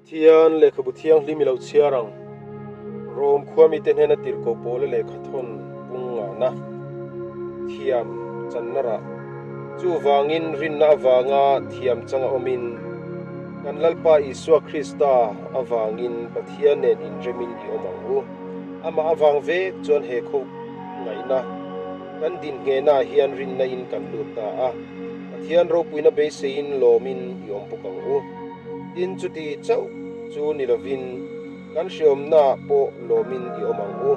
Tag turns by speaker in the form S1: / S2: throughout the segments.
S1: Pathian lehkhabu thianghlim i lo chhiar ang. Rom khua mite hnena tirhkoh pawla lehkha thawn pung ngahna thiam channa rah. Chuvangin rinna avanga thiam changa awmin kan Lalpa Isua Krista avangin Pathian nen inremin i awm ang u. Amah avang vek chuan he khaw ngaihna kan din nghenah hian rinna in kan lut ta a. Pathian ropuina beiseiin lawmin i awm bawk ang u. Tin, chuti chauh chu ni lovin kan hreawmnaah pawh lawmin i awm ang u.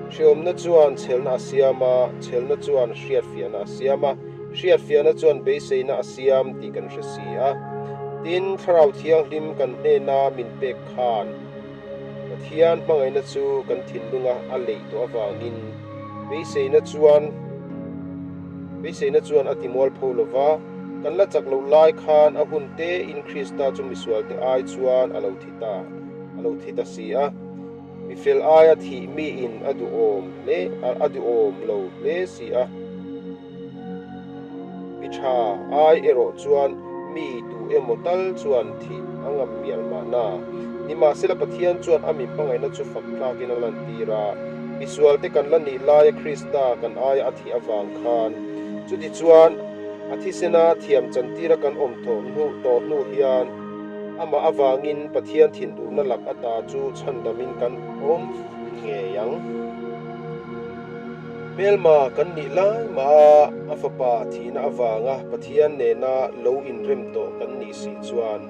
S1: Hreawmna chuan chhelna a siam a, chhelna chuan hriatfiahna a siam a, hriatfiahna chuan beiseina a siam tih kan hre si a. Tin, Thlarau Thianghlim kan hnena min pek khan Pathian hmangaihna chu kan thinlunga a leih tawh avangin beiseina chuan beiseina chuan a timualpho lo va. Kan la chak loh lai khan a hun te in Krista chu misualte ai chuan a lo thi ta, a lo thi ta si a. Mifel aia thih mi in a duhawm hle, a duhawm lo hle si a. Mi tha ai erawh chuan mi tu emaw tal chuan thih a ngam mial mahna. Nimahsela Pathian chuan a mi hmangaihna chu fak tlakin a lantir a. Misualte kan la nih laia Krista kan aia a thih avang khan chutichuan a thisena thiam chantira kan awm tawh hnu tawh hnu hian amah avangin Pathian thinurna lak ata chu chhandamin kan awm ngei ang. Hmelma kan nih lai mah a a fapa thihna avanga Pathian nena lo inrem tawh kan nih si chuan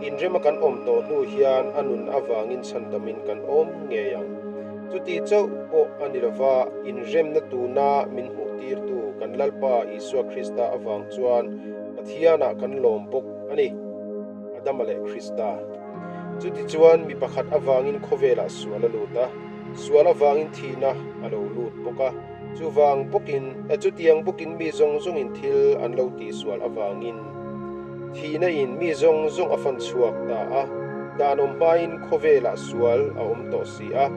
S1: inrema kan awm tawh hnu hian a nun avangin chhandamin kan awm ngei ang. Chuti chauh pawh a ni lova, inremna tuna min hmuhtirtu kan Lalpa Isua Krista avang chuan Pathianah kan lawm bawk a ni, Adama leh Krista. Chutichuan mi pakhat avangin khawvelah sual a lut a, sual avangin thihna a lo lut bawk a, chuvang bawkin, chutiang bawkin mi zawng zawngin thil an lo tihsual avangin, Thihna in mi zawng zawng a fan chhuak ta a, dan awm hmain khawvelah sual a awm tawh si a,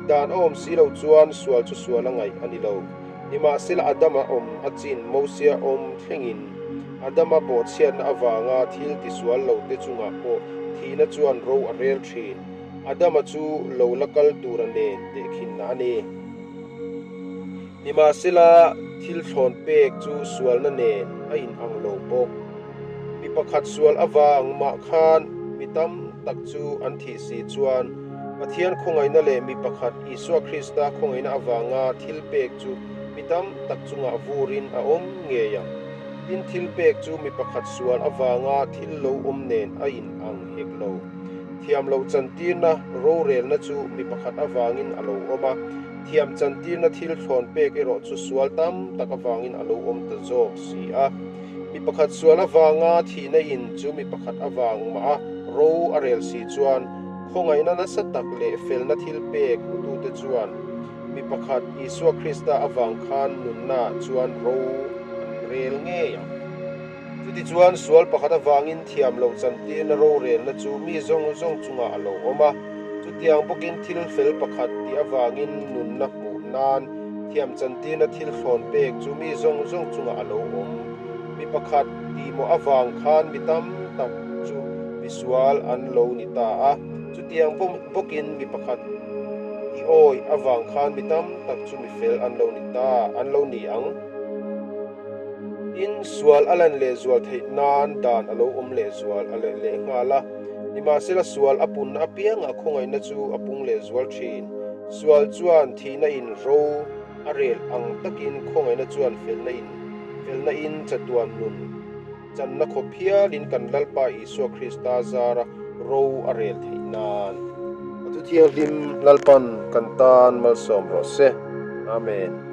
S1: dan a awm si lo chuan sual chu sual a ngaih a ni lo. Nimahsela Adama awm a chin Mosia awm thlengin Adama bawhchhiatna avanga thil tisual lote chungah pawh thihna chuan ro a rel thin. Adama chu lo la kal tura nen tehkhinna a ni. Nimahsela, thil thlawn pek chu sualna nen a inang lo bawk. Mi pakhat sual avang mah khan mi tam tak chu an thih si chuan Pathian khawngaihna leh mi pakhat Isua Krista khawngaihna avanga thil pek chu mi tam tak chungah vurin a awm ngei ang. Tin, thil pek chu mi pakhat sual avanga thil lo awm nen a inang hek lo. Thiam loh chantirna rorelna chu mi pakhat avangin a lo awm a. Thiam chantirna thil thlawn pek erawh chu sual tam tak avangin a lo awm ta zawk si a. Mi pakhat sual avanga thihna in chu mi pakhat avang mah a ro a rel si chuan khawngaihna nasa tak leh felna thil pek hmutute chuan mi pakhat Isua Krista avang khan nunna chuan ro an rel ngei ang. Chutichuan sual pakhat avangin thiam loh chantirna rorelna chu mi zawng zawng chungah a lo awm a. Chutiang bawkin thil fel pakhat tih avangin nunna hmuh nan thiam chantirna thil thlawn pek chu mi zawng zawng chungah a lo awm. Mi pakhat tihmawh avang khan mi tam tak chu misual an lo ni ta a. Chutiang bawkin mi pakhat tih awi avang khan mi tam tak chu mifel an lo ni ta an lo ni ang. Tin, sual a lan lehzual theih nan dan a lo awm lehzual a leh leh nghal a. Nimahsela sual a punna apiangah khawngaihna chu a pung lehzual thin. Sual chuan thihna in ro a rel ang takin khawngaihna chuan felna in felna in chatuan nun channa khawp hialin kan Lalpa Isua Krista zara ro a rel theih nan. A thu thianghlim Lalpan kan tan malsawm rawh se. Amen.